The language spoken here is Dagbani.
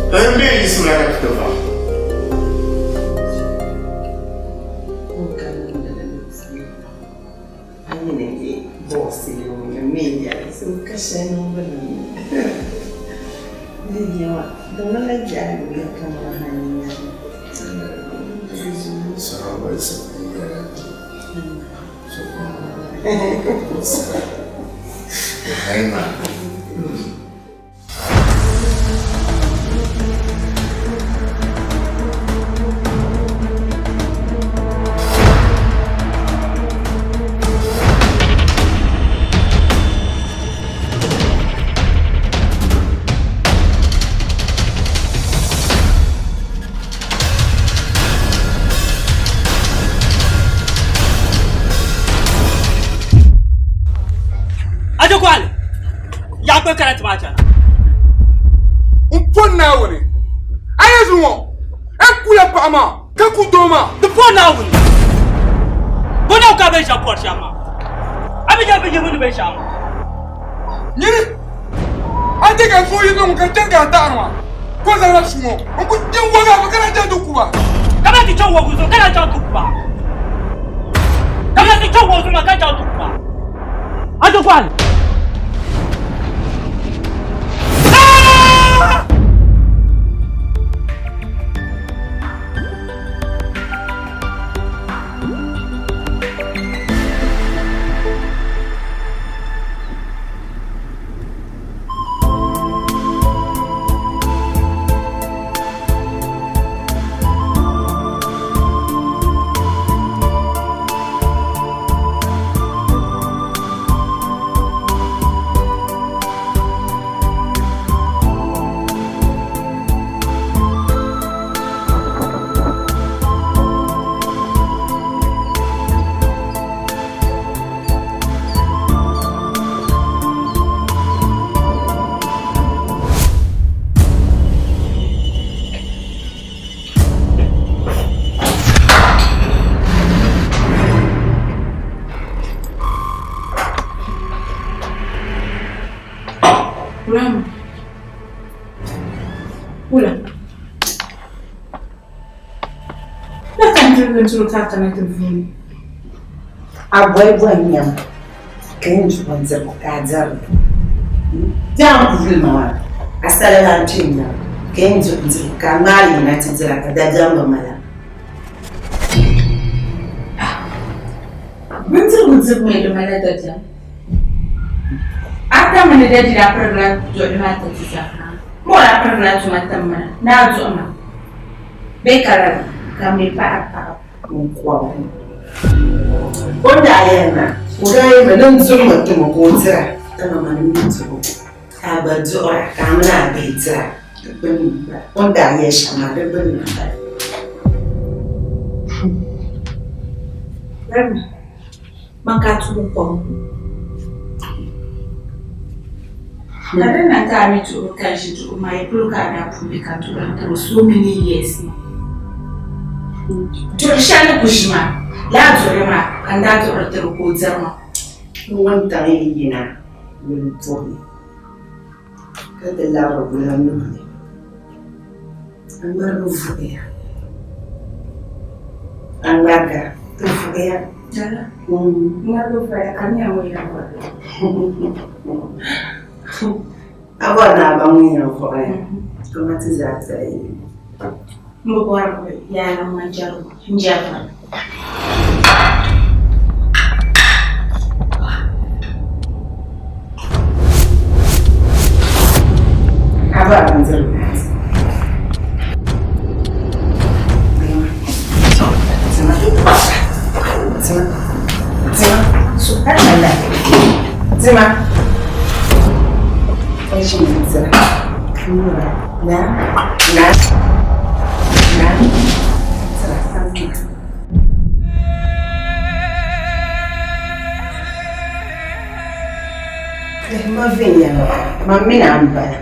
N bee yiɣisimla ka ti ti va. Adekwale, ya kpe kana ti maa chana. N po Naawuni, a yi zuŋɔ, a kula paɣa maa ka ku doo maa. Di po Naawuni, bo na ka bɛ ʒe pɔri shɛm maa? A bi nya bɛ yibu ni bɛ shɛm maa? Nyini, a chɛ ka n suhu yi niŋ ka n chani ka a taɣiri ma, ka o zaŋla sua ŋɔ n-ku din wɔgi a zuɣu ka lahi chaŋ ti ku ba. Ka ti chaŋ wɔgi zuɣu ka lahi chaŋ ti ku ba. Ka ti chaŋ wɔgi zuɣu maa ka chaŋ ti ku ba. Adekwale. Kulama. Kula. Na ka n diri bindirigu ka a kana ti vuuni. A boli boli nyam ka yɛn di bindirigu ka a diri li. Bɛ a ni ku vuli ma maa, a sala lan kpe n-nyam ka yɛn di bindirigu ka a ŋmaai yina ti dira ka dabiɛm bi mali a. Bindirigu dibu mi di malila dabiɛm. A tammi ni daddy daa pirigila duɣili maa ti ti zaa. Ma o daa pirigila tuma tim ma na ni a duɣi ma bee ka lala ka m mi paɣiri paɣibu. N-kɔbiri. O ni daa yɛli ma, o daa yɛli ma ni n duɣimi ti ma ka o dira ti ma ma ni m mi duɣi o ka a gba duɣira ka a mini a bihi dira di gbunni m-bala. O ni daa yɛli shɛm maa di gbunni m-bala. Rema, man ka a tuhi kom. Ka di niŋ ka a mi duɣiri ka ʒi duɣiri maa yi polo ka a daa pun be ka duɣiri n-tiri o so many years now. Duɣiri shɛli ni ku ʒi maa, lala duɣiri maa ka n daa duɣiri tiri o ka o diri maa. Wuntaŋ yi yina wuli puhi ka ti labiri wula nuhi ni, a ŋmarigi vuhiya. A ŋmariga ti vuhiya. Lala? Ŋmarigi vuhiya ka n nya ŋun yɛn vuhi. A bɔri ni a baŋ ŋun yɛn vuhi kamani ti zaa tila yi. M bi bɔri yaa niŋ ma jɛrigu n jɛri ma. A bɔri bindirigu maa ti. Tima. Tima. Tima. Subhanallah. Tima. Tashi dira. Na. Na. Na. Dira. Ma viɛnyɛla, ma mini a m-bala.